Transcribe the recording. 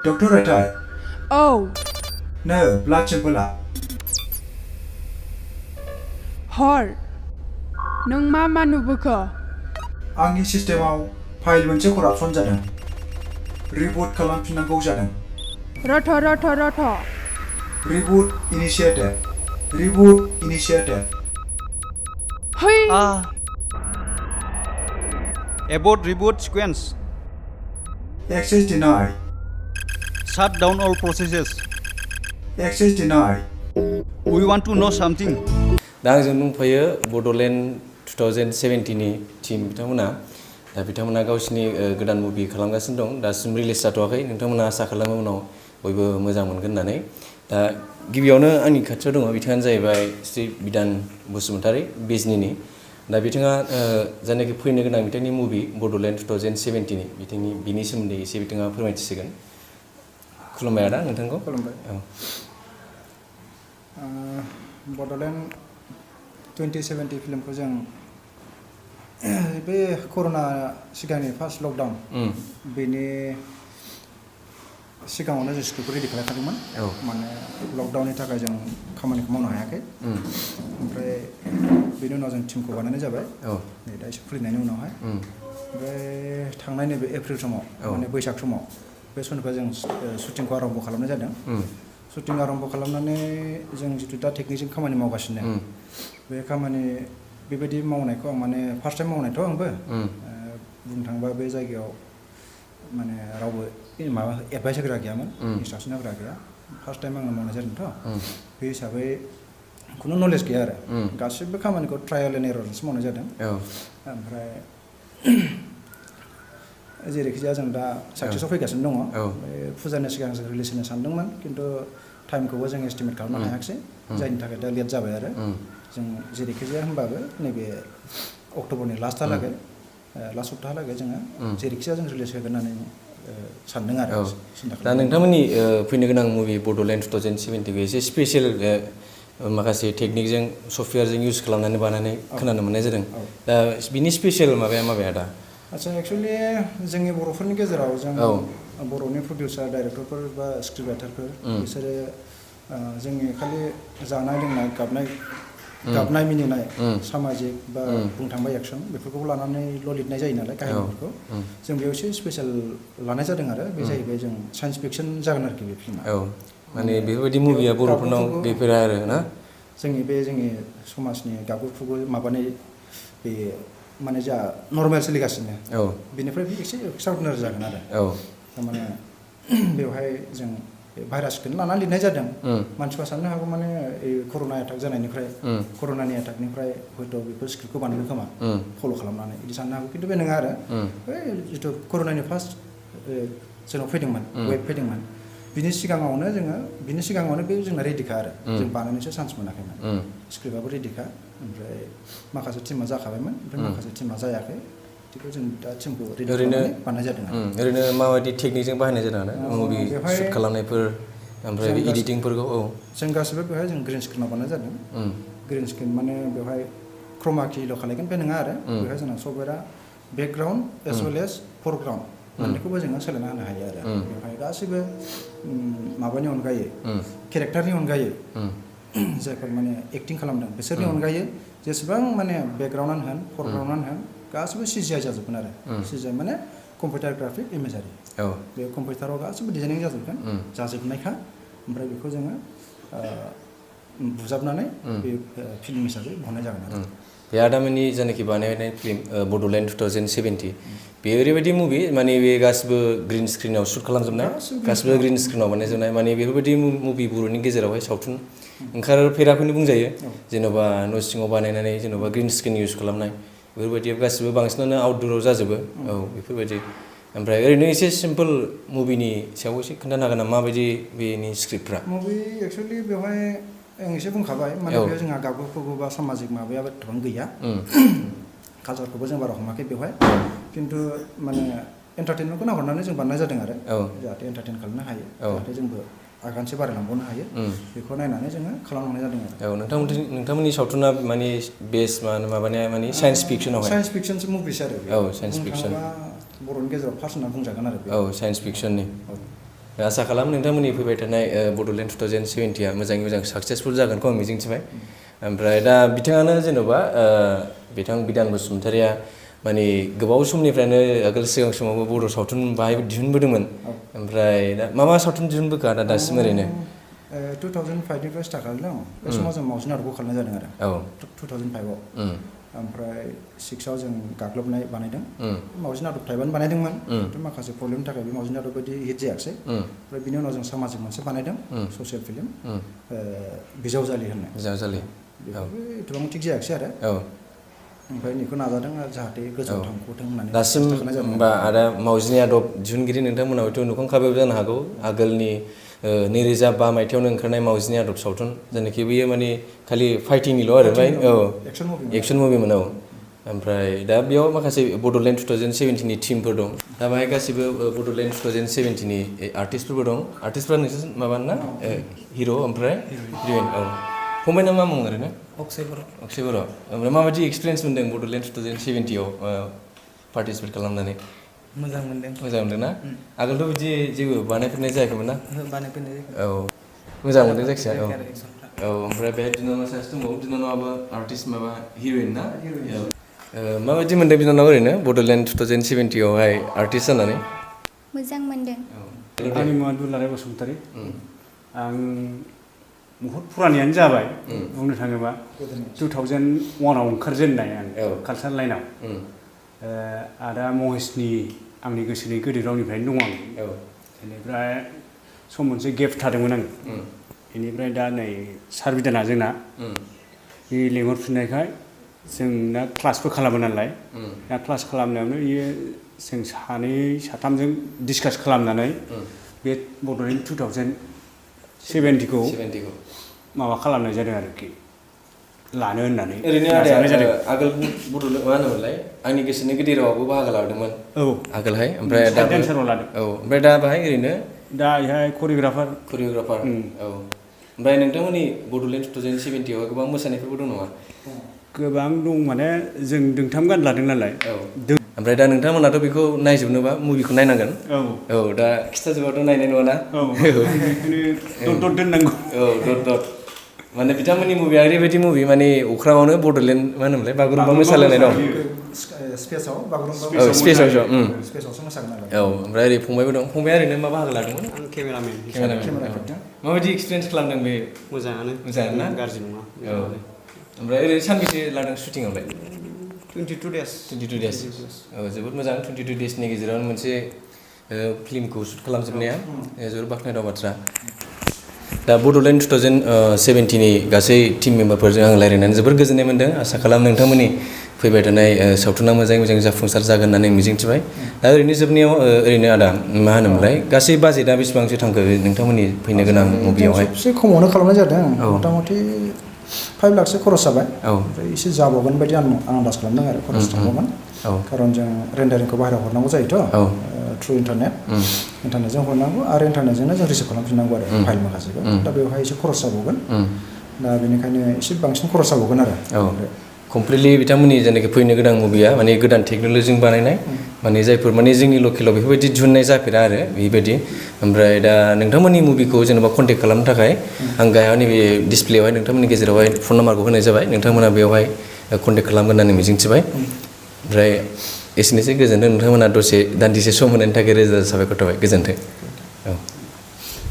Dr. Ratai. Oh. No, blood sample. Hor. नों मा नुबोखो? आंनि सिस्टेमाव फाइल मोनसे करापसन जादों। रिबुट खालामफिननांगौ जादों। रथ'। Reboot initiated. Reboot initiated. Hey. Abort reboot sequence. Access denied. Shut down all processes. Access denied. We want to know something. दा आंजों दंफायो बड'लेण्ड 2070 नि टीम बिथांमोना दा बिथांमोना गावसिनि गोदान मुभि खालामगासिनो दं दासिम रिलिज जाथ'वाखै नोंथांमोना आसा खालामो उनाव बयबो मोजां मोनगोन होननानै दा गिबियावनो आंनि खाथियाव दङ बिथाङानो जाहैबाय श्री बिधान बसुमतारी बिजनीनि दा बिथाङा जायनाखि फैनो गोनां बिथांनि मुभि बड'लेण्ड 2070 नि बिनि सोमोन्दै एसे बिथाङा फोरमायथिसिगोन खुलुमबाय आदा नोंथांखौ खुलुमबाय बड'लेण्ड 2070 फिल्मखौ जों बे कर'ना सिगांनि फार्स्ट लकडाउन बेनि सिगाङावनो जों स्क्रिप्टखौ रेडि खालामखादोंमोन माने लकडाउननि थाखाय जों खामानिखौ मावनो हायाखै ओमफ्राय बेनि उनाव जों टिमखौ बानायनाय जाबाय नै दा एसे खुलिनायनि उनावहाय ओमफ्राय थांनाय नैबे एप्रिल समाव माने बैसाग समाव बे समनिफ्राय जों शुटिंखौ आरम्भ खालामनाय जादों शुटिं आरम्भ खालामनानै जों जितु दा टेकनिकजों खामानि मावगासिनो बे खामानि बेबायदि मावनायखौ आं माने फार्स्ट टाइम मावनायथ' आंबो बुंनो थाङोबा बे जायगायाव माने रावबो माबा एडभाइस होग्रा गैयामोन इन्सट्राकसन होग्रा गैया फार्स्ट टाइम आंनो मावनाय जादोंथ' बे हिसाबै खुनु नलेज गैया आरो गासिबो खामानिखौ ट्रायेल एन्ड एररजोंसो मावनाय जादों ओमफ्राय जेरैखिजाया जों दा साक्सेसआव फैगासिनो दङ फुजानि सिगां जों रिलिज होनो सानदोंमोन खिन्थु टाइमखौबो जों एस्टिमेट खालामनो हायाखिसै जायनि थाखाय दा लेट जाबाय आरो जों जेरैखिजाया होनबाबो नैबे अक्ट'बरनि लास्ट सप्ताहालागै जोङो जेरैखिजाया जों रिलिज होगोन होननानै सानदों आरो दा नोंथांमोननि फैनो गोनां मुभि बड'लेण्ड 2070 एसे स्पेसियेल माखासे टेकनिकजों सफ्टवेयारजों इउज खालामनानै बानायनाय खोनानो मोननाय जादों दा बिनि स्पेसियेल माबाया दा आच्छा एक्सुवेलि जोंनि बर'फोरनि गेजेराव जों बर'नि प्रडिउसार डाइरेक्टरफोर बा स्क्रिप्ट राइटारफोर बिसोरो जोंनि खालि जानाय लोंनाय गाबनाय मिनिनाय सामाजिक बा बुंनो थांबा एक्सन बेफोरखौ लानानैल' लिरनाय जायो नालाय काहिनिफोरखौ जों बेयाव एसे स्पेसियेल लानाय जादों आरो बे जाहैबाय जों साइन्स फिक्सन जागोन आरोखि बे फिल्मा माने बेफोरबायदि मुभिया बर'फोरनाव गैफेरा आरो ना जोंनि समाजनि गाबगु माबानाय बे माने जा नर्मेल सोलिगासिनो बेनिफ्राय एसे एक्सट्राअर्डिनारि जागोन आरो थारमाने बेवहाय जों भाइरासखौनो लानानै लिरनाय जादों मानसिफ्रा साननो हागौ माने कर'ना एटाक जानायनिफ्राय कर'नानि एटाकनिफ्राय हयथ' बेफोर स्क्रिप्टखौ बानायगोन खोमा फल' खालामनानै बिदि साननो हागौ खिन्थु बे नङा आरो बै जिथु कर'नानि फार्स्ट जोंनाव फैदोंमोन वेब फैदोंमोन बिनि सिगाङावनो बे जोंना रेडिखा आरो जों बानायनोसो चान्स मोनाखैमोन स्क्रिप्टआबो रेडिखा ओमफ्राय माखासे टिमा जाखाबायमोन ओमफ्राय माखासे टिमा जायाखै बेखौ जों दा टिमखौ रेडि खालामनानै बानायनाय जादों ओरैनो माबायदि टेकनिकजों बाहायनाय जादों आरो मुभि शुट खालामनायफोर ओमफ्राय एडिटिंफोरखौ जों गासिबो बेवहाय जों ग्रिन स्क्रिनाव बानायनाय जादों ग्रिन स्क्रिन माने बेवहाय क्रमा किल' खालायगोन बे नङा आरो बेवहाय जोंना सफ्टवेरा बेकग्राउन्ड एज वेल एज फरग्राउन्ड मोननैखौबो जोङो सोलायना होनो हायो आरो बेवहाय गासिबो माबानि अनगायै केरेक्टारनि अनगायै जायफोर माने एक्टिं खालामदों बिसोरनि अनगायै जेसेबां माने बेकग्राउन्डआनो होन फरग्राउन्डआनो होन गासिबो सिजिआइ जाजोबगोन आरो सिजिआइ माने कम्पिउटार ग्राफिक इमेजारि बे कम्पिउटाराव गासिबो डिजाइनिं जाजोबनायखा ओमफ्राय बेखौ जोङो बुजाबनानै बे फिल्म हिसाबै बहननाय जागोन आरो बे आदामोननि जायनाखि बानायनाय फिल्म बड'लेण्ड 2070 बेयो ओरैबायदि मुभि माने बे गासिबो ग्रिन स्क्रिनाव शुट खालामजोबनाय गासिबो ग्रिन स्क्रिनाव बानायजोबनाय माने बेफोरबायदि मुभि बर'नि गेजेरावहाय सावथुन ओंखारफेराखौनो बुंजायो जेन'बा न' सिङाव बानायनानै जेन'बा ग्रिन स्क्रिन इउज खालामनाय बेफोरबायदिया गासिबो बांसिनानो आउटडोराव जाजोबो बेफोरबायदि ओमफ्राय ओरैनो एसे सिम्पोल मुभिनि सायाव एसे खोन्थानो हागोन नामा माबायदि बेनि स्क्रिप्टफ्रा मुभि एक्सुवेलि बेवहाय आं एसे बुंखाबाय माने बेयाव जोंहा गाबगु बा सामाजिक माबायाबो एथबां गैया कालचारखौबो जों बारा हमाखै बेवहाय खिन्थु माने एन्टारटेनमेन्टखौ नाहरनानै जों बानायनाय जादों आरो जाहाथे एन्टारटेन खालामनो हायो जाहाथे जोंबो आगानसे बारायलांबावनो हायो बेखौ नायनानै जोङो खालामलांनाय जादों आरो नोंथांमोननि सावथुना माने बेस माबानाया माने साइन्स फिक्सनावहाय साइन्स फिक्सनसो मुभिस आरो साइन्स फिक्सन बर'नि गेजेराव फार्स्ट होनना बुंजागोन आरो साइन्स फिक्सननि आसा खालामो नोंथांमोननि फैबाय थानाय बड'लेण्ड 2070 आ मोजाङै मोजां साक्सेसफुल जागोनखौ आं मिजिंथिबाय ओमफ्राय दा बिथाङानो जेन'बा बिथां बिधान बसुमतारिया माने गोबाव समनिफ्रायनो आगोल सिगां समावबो बर' सावथुन बाहाय दिहुनबोदोंमोन ओमफ्राय दा मा सावथुन दिहुनबोखो आदा दासिम ओरैनो 2005 निफ्राय स्टार्ट खालामदों बे समाव जों मावजि नाटकखौ खालामनाय जादों आरो 2005 आव ओमफ्राय 6 आव जों गाग्लोबनाय बानायदों मावजि नाटक टाइपआनो बानायदोंमोन माखासे प्रब्लेमनि थाखाय बे मावजि नाटक बायदि हिट जायाखिसै ओमफ्राय बिनि उनाव जों सामाजिक मोनसे बानायदों ससियेल फिल्म बिजावजालि होननाय बिजावजालि बेबो एथबां थिग जायाखिसै आरो ओमफ्राय बेखौ नाजादों आरो जाहाथे गोजौआव थांगथों होननानै दासिम होमबा आदा मावजिनि आदब दिहुनगिरि नोंथांमोना हयथ' नुखांखाबायबो जानो हागौ आगोलनि 2005 मायथाइयावनो ओंखारनाय मावजिनि आदब सावथुन जायनाखि बेयो माने खालि फाइटिंनिल' आरो ओमफ्राय एक्सन मुभिमोन ओमफ्राय दा बेयाव माखासे बड'लेण्ड 2070 नि टिमफोर दं दा बाहाय गासिबो बड'लेण्ड 2070 नि आर्टिस्टफोरबो दं आर्टिस्टफ्रा नोंसोर माबानो ना हिर' ओमफ्राय हिर'इन फंबायना मा मुं ओरैनो अक्षय बर' ओमफ्राय माबायदि एक्सपिरियेन्स मोनदों बड'लेण्ड 2070 आव पार्टिसिपेट खालामनानै मोजां मोनदों ना आगोलथ' बिदि जेबो बानायफेरनाय जायाखैमोन ना बानायफेरनाय जायाखै मोजां मोनदों जायखिजाया ओमफ्राय बेहाय बिनानाव सासे दंबावो बिनानावाबो आर्टिस्ट माबा हिर'इन ना माबायदि मोनदों बिनानाव ओरैनो बड'लेण्ड 2070 आवहाय आर्टिस्ट जानानै मोजां मोनदों आंनि मुङा दुलाराय बसुमतारी आं बहुद फुरानियानो जाबाय बुंनो थाङोबा 2001 आव ओंखारजेननाय आं कालचार लाइनाव आदा महेशनि आंनि गोसोनि गोदै रावनिफ्रायनो दं आं बेनिफ्राय सम मोनसे गेप थादोंमोन आं बेनिफ्राय दा नै सार बिधाना जोंना बे लेंहरफिननायखाय जोंना क्लासबो खालामो नालाय दा क्लास खालामनायावनो बियो जों सानै साथामजों डिसकास खालामनानै बे बड'लेण्ड 2070 खौ माबा खालामनाय जादों आरोखि लानो होननानै ओरैनो आगोल बड'लेण्ड मा होनोमोनलाय आंनि गोसोनि गोदै रावावबो बाहागो लादोंमोन आगोलहाय ओमफ्राय दा डेन्साराव लादों ओमफ्राय दा बाहाय ओरैनो दा बेहाय करिय'ग्राफार ओमफ्राय नोंथांमोननि बड'लेण्ड 2070 आवहाय गोबां मोसानायफोरबो दं नामा गोबां दं माने जों दोंथाम गान लादों नालाय ओमफ्राय दा नोंथांमोनाथ' बेखौ नायजोबनोबा मुभिखौ नायनांगोन दा खिथाजोबाथ' नायनाय नङाना दद दोननांगौ दद माने बिथांमोननि मुभिया ओरैबायदि मुभि माने अख्राङावनो बड'लेण्ड मा होनोमोनलाय बागुरुम्बा मोसालायनाय दं स्पेसाव बागुरुम्बा स्पेसावसो मोसागोन नालाय ओमफ्राय ओरै फंबायबो दं फंबाया ओरैनो मा बाहागो लादोंमोन आं केमेरामेन माबायदि एक्सपिरियेन्स खालामदों बे मोजाङानो ना गाज्रि नङा ओमफ्राय ओरैनो सानबेसे लादों शुटिंआवलाय 22 days जोबोद मोजां 22 daysनि गेजेरावनो मोनसे फिल्मखौ शुट खालामजोबनाया जोबोद बाख्नायथाव बाथ्रा दा बड'लेण्ड 2070 नि गासै टिम मेम्बारफोरजों आं रायज्लायनानै जोबोर गोजोननाय मोन्दों आसा खालामो नोंथांमोननि फैबाय थानाय सावथुना मोजाङै मोजां जाफुंसार जागोन होननानै मिजिंथिबाय दा ओरैनो जोबनायाव ओरैनो आदा मा होनोमोनलाय गासै बाजेटआ बेसेबांसो थांखो नोंथांमोननि फैनो गोनां मुभियावहाय एसे खमावनो खालामनाय जादों मथा मथि 5 लाखसो खरस जाबाय ओमफ्राय एसे जाबावगोन बायदि आं आन्दाज खालामदों आरो खरस थांबावगोन खारन जों रेन्डारिंखौ बाहेरायाव हरनांगौ जायोथ' थ्रु इन्टारनेटजों हरनांगौ आरो इन्टारनेटजोंनो जों रिसिभ खालामफिननांगौ आरो फाइल माखासेखौ दा बेवहाय एसे खरस जाबावगोन दा बेनिखायनो एसे बांसिन खरस जाबावगोन आरो कमप्लिटलि बिथांमोननि जेनाखि फैनो गोनां मुभिया माने गोदान टेक्न'लजिजों बानायनाय माने जायफोर माने जोंनि लकेलाव बेफोरबायदि दिहुननाय जाफेरा आरो बेबायदि ओमफ्राय दा नोंथांमोननि मुभिखौ जेनेबा कन्टेक्ट खालामनो थाखाय आं गाहायाव नैबे डिसप्लेयावहाय नोंथांमोननि गेजेरावहाय फन नाम्बारखौ होनाय जाबाय नोंथांमोना बेवहाय कन्टेक्ट खालामगोन होननानै मिजिंथिबाय ओमफ्राय एसेनोसै गोजोन्थों नोंथांमोना दसे दान्दिसे सम होनायनि थाखाय रोजा रोजा साबायखर थाबाय गोजोन्थों